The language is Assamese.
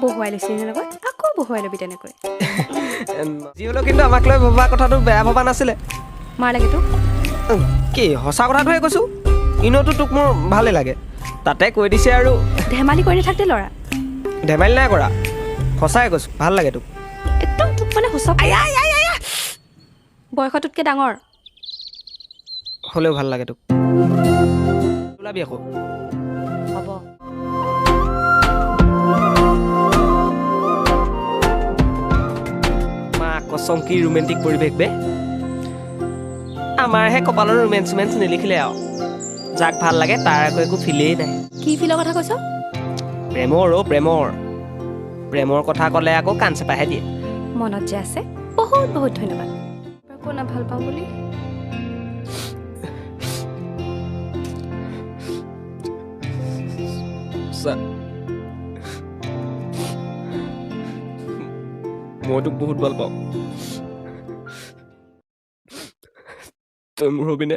বহুৱাই লৈছিলি লগত, আকৌ বহুৱাই ল'বি তেনেকৈ। যি হ'লেও কিন্তু আমাক লৈ ভবা কথাটো বেয়া ভবা নাছিলে। মাৰ লাগে তোক? কি সঁচা কথাটোহে কৈছোঁ, এনেওতো তোক মোৰ ভালেই লাগে, তাতে কৈ দিছে আৰু। ধেমালি কৰি নাথাক দেই ল'ৰা। ধেমালি নাই কৰা, সঁচাই কৈছোঁ, ভাল লাগে তোক। একদম তোক মানে সঁচা। বয়সটোতকৈ ডাঙৰ হ'লেও ভাল লাগে তোক। ওলাবি আকৌ। হ'ব। মা কচম, কি ৰোমেণ্টিক পৰিৱেশ বে। আমাৰহে কপালৰ ৰোমেঞ্চ চোমেঞ্চ নিলিখিলে আৰু, যাক ভাল লাগে তাৰ আকৌ একো ফিলেই নাই। কি ফিলৰ কথা কৈছ? প্ৰেমৰ অ' প্ৰেমৰ, প্ৰেমৰ কথা ক'লে আকৌ কাণ চেপাহে দিয়ে। মনত যে আছে, বহুত বহুত ধন্যবাদ। ক না ভাল পাওঁ বুলি। মই তোক বহুত ভাল পাওঁ, তই মোৰ হবিনে?